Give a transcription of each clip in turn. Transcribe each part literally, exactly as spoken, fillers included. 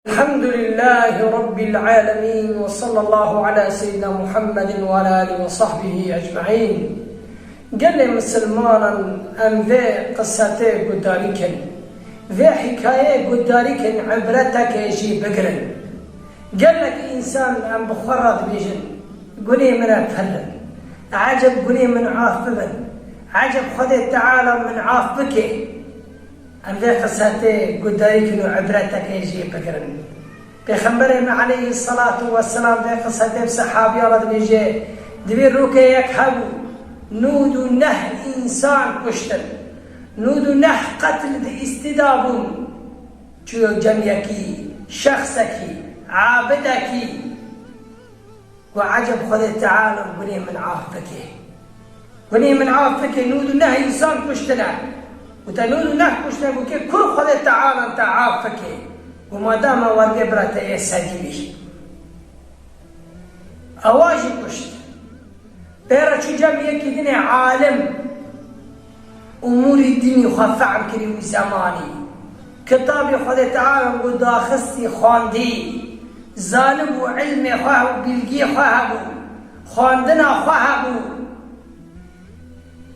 الحمد لله رب العالمين، وصلى الله على سيدنا محمد وعلى آله وصحبه أجمعين. Gelê misilmanan, em vê qisetê guhdarî kin. Vê hikayeyê guhdarî kin, ibretekê jî bigirin. Gelek însan em bi xwe re dibêjin, gunê min e pir in. Eceb gunê min af bibin. Eceb Xwedê Teala min af bike. Em vê qisetê guhdarî kin û ibretekê jê bigirin. Pêxemberê me aleyhî selatu weselam vê qisetê bi sehabiyan re dibêje, di vê rokê yek hebû, nûd û neh însan kuştin. Nûd û neh qetl di îstîda bûn. Çûyo cem yekî, şexsekî, abidekî. Got, eceb Xwedê Teala gunê min af bike. Gunê min af bike, nûd û neh însan kuştine. Got, te nûd û neh kuştine, got, kê kur Xwedê Teala te af bike. Got, madama wergê bira te yê sedî bî. Ewa jî kuşt. Pê re çû cem yekî dinê alim. Umûrî dînî xwe fehm kirî wî zemanî. Kitabê Xwedê Teala ku daxistî xwendî, zanibû, ilmê xwe hebû, bîlgiyê xwe hebû, xwendina xwe hebû.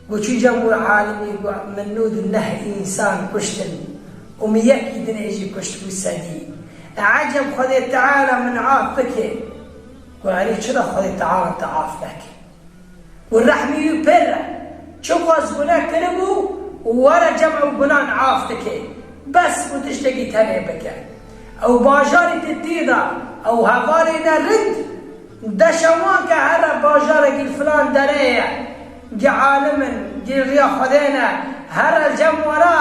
Ku çû cem wî alimî, ku min nûd û neh însan kuştin û min yekî dinê jî kuşt bû sedî. Eceb Xwedê Teala min af bike. Ku erê çira Xwedê Teala te af neke? Û rehmî wî pê re, çiqas gune kiribû, were cem ew gunan af dike. Bes û tiştekî tenê bike. Ew bajarî di tê de, ew hevalê ne rind, deşewan ke here bajarekî filan derê ye, gi alim in, gi riya Xwedê ne, here cem were.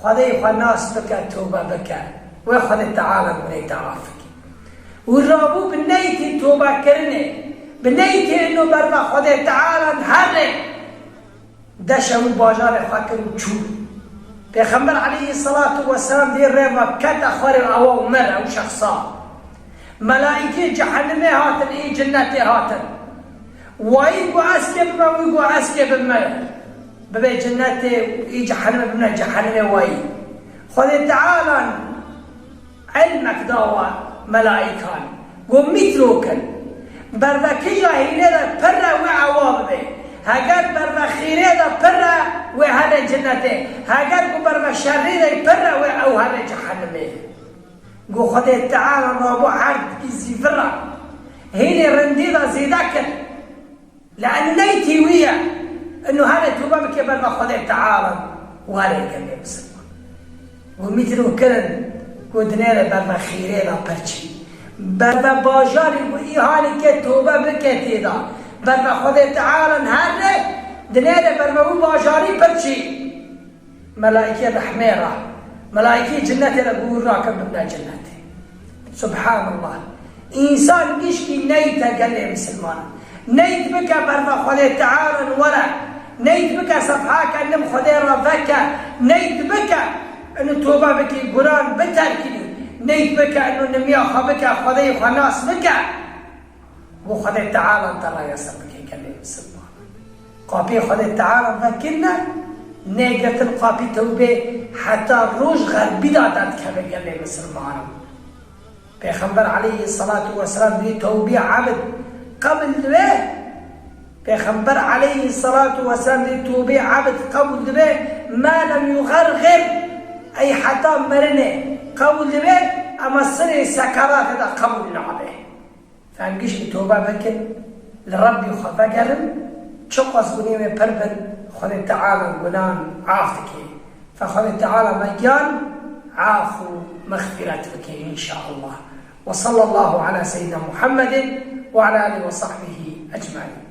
Xwedê xwe nas bike, tobe bike. Wê Xwedê Teala gunê te af bike. Û rabû bi neytê tobekirinê, bi neytê ino berva Xwedê Teala here. Deşe û bajarê xwe kir û çû. Pêxember aleyhî selatu weselam dê rêva kete xwarê ewa û mir ew şexsa. Melaîkê cehenimê hatin, ê cinnetê hatin. Wayî got ez kê bime, wî got ez kê bime. Bibe cinnetê, ê cehenimê bimine cehenimê wayî. Xwedê Teala ilmek dawa melaîkan. Got mîtro kin. Berve kîja hînê de pir e wê ewa bibe. Heger berve xîrê de pir e wê here cinnetê. Heger ku berve şerî de pir e wê ew here cehenimê. Got Xwedê Teala rabû erd bî zîvira. Hînê rindî de zêde kir. Li en neytî wî ye. Ino here tobe bike berva Xwedê Teala. Were gelê misilman. Got mîtro kirin. Got dinêre berva xîrê de pir çî. Berva bajarî got î halî ke tobe bike tê de. Berva Xwedê Teala here dinêre berva wî bajarî pir çî. Melaîkê rehmê re, melaîkê cinnetê re gûr rakin bibine cinnetê. Subhanallah. Însan gişkî neyte gelê misilman. Neyt bike berva Xwedê Teala were. Neyt bike sefhake nim Xwedê re veke. Neyt bike inu tobe bikî, gunan biterkî. Neyt bike inu nimiya xwe bike, Xwedê xwe nas bike. Got Xwedê Teala te rayastir bike gelê misilman. Qapiyê Xwedê Teala vekirine, nêgirtin qapî tewbê heta roj xerbî de derdikeve gelê misilman. Pêxember aleyhî selatu weselam dê tewbê ebd qebul dibe. Pêxember aleyhî selatu weselam dê tewbê ebd qebul dibe. Ma lem yuxerxir, ey heta merinê qebul dibe, ema sirê sekeratê de qebul nabe. Em gişkî tobe bikin, li Rebbî xwe vegerin, çiqas gunê me pir bin, Xwedê Teala gunan af dike. Fe Xwedê Teala me giyan af û mexfîret bike înşaallah. Ve sallallahu ala seyyidina Muhammedin ve ala alihi ve sahbihi ecmaîn.